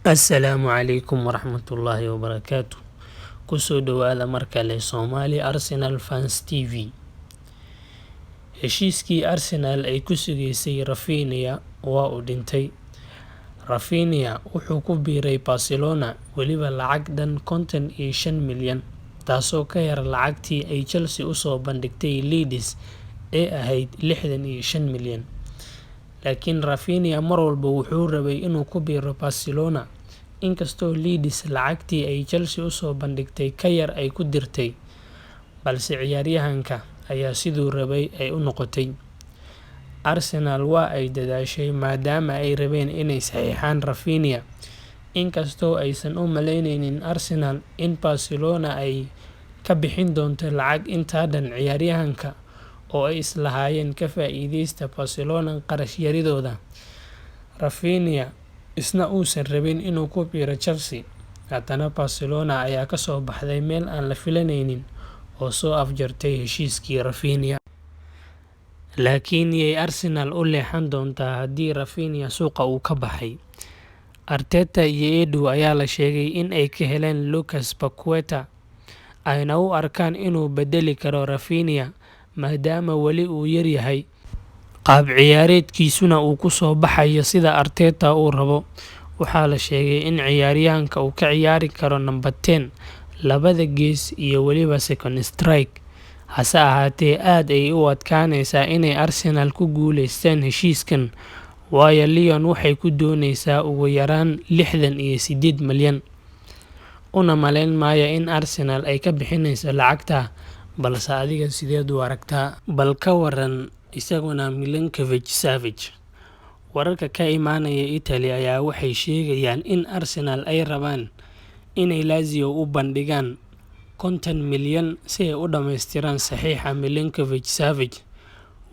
Assalaamu calaykum waraxmatullaahi wabarakaatu. Kusoo dhawaada mar kale Somali Arsenal Fans TV. Heshiiskii Arsenal ay ku sugaysay Raphinha waa uu dhintay. Raphinha wuxuu ku biiray Barcelona weliba lacag dhan 55 milyan, taasoo ka yar lacagtii ay Chelsea u soo bandhigtay Leeds ee ahayd 65 milyan. Laakiin Raphinha mar walba wuxuu rabay inuu ku biiro Barcelona, inkastoo Leeds lacagtii ay Chelsea u soo bandhigtay ka yar ay ku dirtay, balse ciyaaryahanka ayaa siduu rabay ay u noqotay. Arsenal waa ay dadaashay maadaama ay rabeen inay saxiixaan Raphinha, inkastoo aysan u malaynaynin Arsenal in Barcelona ay ka bixin doonto lacag intaa dhan ciyaaryahanka oo ay islahaayeen ka faa'iideysta Barcelona qarash yaridooda. Raphinha isna uusan rabin inuu ku biiro Chelsea, haddana Barcelona ayaa ka soo baxday meel aan la filanaynin oo soo afjartay heshiiskii Raphinha. Laakiin yay Arsenal u leexan doontaa haddii Raphinha suuqa uu ka baxay? Arteta iyo Edu ayaa la sheegay in ay ka heleen Lucas Paqueta, ayna u arkaan inuu bedeli karo Raphinha maadaama weli uu yaryahay, qaab ciyaareedkiisuna uu ku soo baxayo sida Arteta uu rabo. Waxaa la sheegay in ciyaaryahanka uu ka ciyaari karo number 10, labada gees iyo weliba second striker. Hase ahaatee, aad ayay u adkaanaysaa inay Arsenal ku guuleystaan heshiiskan, waayo Lyon waxay ku doonaysaa ugu yaraan 68 milyan. Una malayn maayo in Arsenal ay ka bixinayso lacagtaa, balse adiga sideed u aragtaa? Bal ka waran isaguna Milinkovic Savic? Wararka ka imaanaya Italy ayaa waxay sheegayaan in Arsenal ay rabaan inay Lazio u bandhigaan 50 milyan si ay u dhamaystiraan saxiixa Milinkovic-Savic.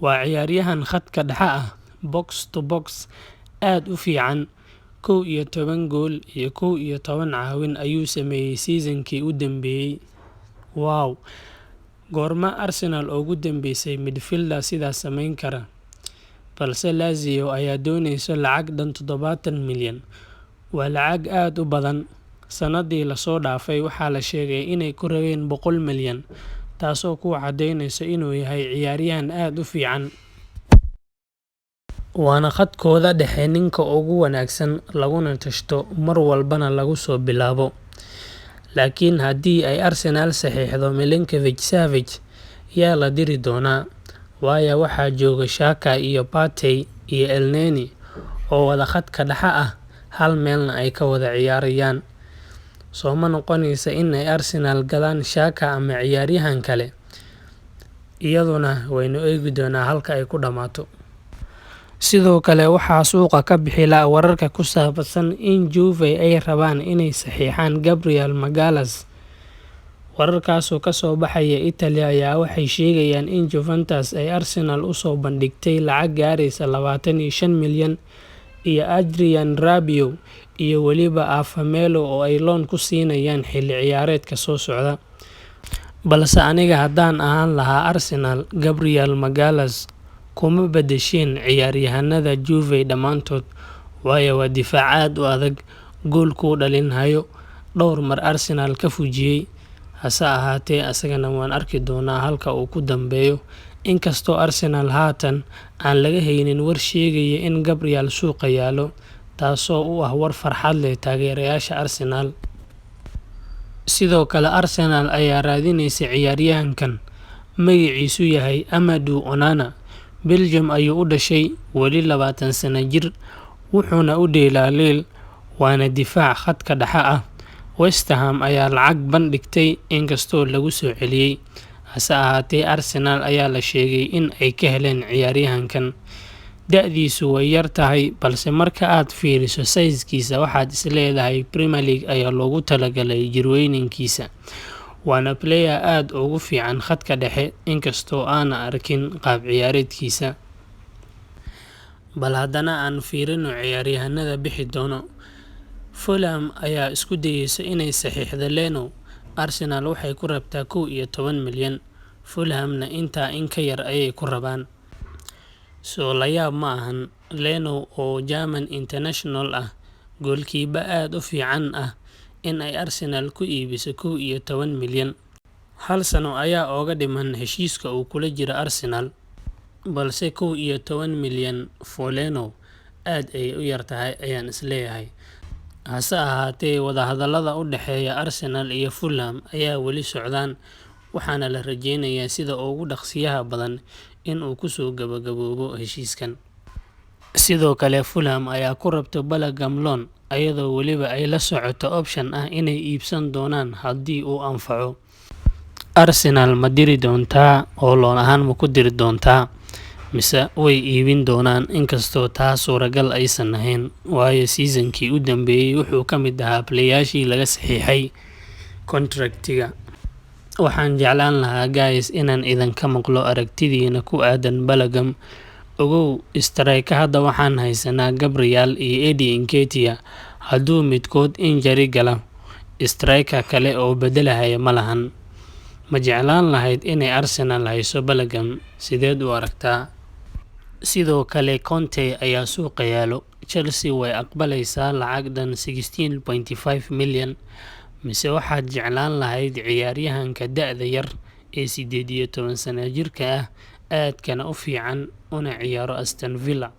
Waa ciyaaryahan khadka dhexe ah, box-to-box aad u fiican, 11 gool iyo 11 caawin ayuu sameeyay season-kii u dambeeyay. Wow, goorma Arsenal ugu dambeysay midfielder sidaas samayn kara? Balse Lazio ayaa dooneysa lacag dhan 70 milyan. Waa lacag aad u badan. Sanadii la soo dhaafay waxaa la sheegay inay ku rabeen 100 milyan, taasoo kuu cadeyneysa inuu yahay ciyaaryahan aad u fiican. Waana khadkooda dhexe ninka ugu wanaagsan laguna tashto mar walbana lagu soo bilaabo. Laakiin haddii ay Arsenal saxiixdo Milinkovic-Savic, yaa la diri doonaa? Waayo waxaa jooga Xhaka iyo Partey iyo Elneny oo wada khadka dhexe ah, hal meelna ay ka wada ciyaarayaan. Soo ma noqonayso in ay Arsenal gadaan Xhaka ama ciyaaryahan kale? Iyaduna waynu eegi doonaa halka ay ku dhamaato. Sidoo kale waxaa suuqa ka bixi la wararka ku saabsan in Juve ay rabaan inay saxiixaan Gabriel Magalhaes. Wararkaasoo ka soo baxaya Italy ayaa waxay sheegayaan in Juventus ay Arsenal u soo bandhigtay lacag gaaraysa 25 milyan iyo Adrien Rabiot iyo weliba Eufemio oo ay loan ku siinayaan xilli ciyaareedka soo socda. Balse aniga haddaan ahaan lahaa Arsenal, Gabriel Magalhaes kuma bedesheen ciyaaryahanada Juve dhammaantood, waayo waa difaac aad u adag, gool kuu dhalin hayo, dhowr mar Arsenal ka fujiyay. Hase ahaatee, asagana waan arki doonaa halka uu ku dambeeyo. Inkastoo Arsenal haatan aan laga haynin war sheegaya in Gabriel suuqa yaallo, taasoo u ah war farxad leh taageerayaasha Arsenal. Sidoo kale Arsenal ayaa raadineysa ciyaaryahankan magaciisu yahay Amadou Onana. Belgium ayuu u dhashay, weli 20 sano jir, wuxuuna u dheelaa Lille, waana difaac khadka dhexe ah. West Ham ayaa lacag bandhigtay inkastoo lagu soo celiyay. Hase ahaatee, Arsenal ayaa la sheegay in ay ka heleen ciyaaryahankan. Da'diisu way yar tahay, balse marka aad fiiriso size-kiisa waxaad is leedahay Premier League ayaa loogu talagalay jirweyninkiisa. Waana player aad ugu fiican khadka dhexe inkastoo aanan arkin qaab ciyaareedkiisa. Bal haddana aan fiirino ciyaaryahanada bixi doona. Fulham ayaa isku dayeysa inay saxiixdo Leno. Arsenal waxay ku rabtaa 11 milyan, Fulhamna intaa in ka yar ayay ku rabaan. Soo la yaab ma ahan, Leno oo German international ah Goalkeeper aad u fiican ah in ay Arsenal ku iibiso 11 milyan. Hal sano ayaa oga dhiman heshiiska uu kula jiro Arsenal, balse 11 milyan for Leno aad ayay u yartahay ayaan isleeyahay. Hase ahaatee, wadahadallada u dhexeeya Arsenal iyo Fulham ayaa weli socdaan, waxaana la rajeynayaa sida ugu dhaqsiyaha badan in uu kusoo gabagaboobo heshiiskan. Sidoo kale, Fulham ayaa ku rabto Balogun loan, iyadoo weliba ay la socoto option ah inay iibsan doonaan haddii uu anfaco. Arsenal ma diri doontaa oo loan ahaan ma ku diri doontaa mise way iibin doonaan, inkastoo taa suuragal aysan ahayn, waayo seasonkii u dambeeyay wuxuu ka mid ahaa playaashii laga saxiixay contractiga. Waxaan jeclaan lahaa, guys, inaan idinka maqlo aragtidiina ku aadan Balogun. Ogow, striker hadda waxaan haysanaa Gabriel iyo Eddie Nketiah. Hadduu midkood injury gala, striker kale oo bedelahaya ma lahan. Ma jeclaan lahayd inay Arsenal hayso Balogun? Sideed u aragtaa? Sidoo kale, Conte ayaa suuqa yaalo. Chelsea way aqbalaysaa lacag dhan 16.5 milyan, mise waxaad jeclaan lahayd ciyaaryahanka da'da yar ee 18 sano jirka ah, aadkana u fiican una ciyaaro Aston Villa?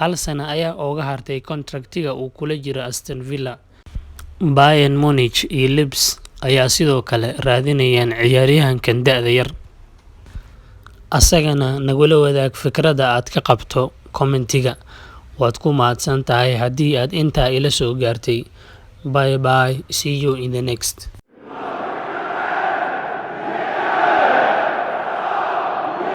Hal sano ayaa ooga hartay contractiga uu kula jiro Aston Villa. Bayern Munich iyo Leipzig ayaa sidoo kale raadinayaan ciyaaryahankan da'da yar. Asagana nagula wadaag fikradda aad ka qabto commentiga. Waad ku mahadsan tahay haddii aad intaa ila soo gaartay. Bye bye, see you in the next.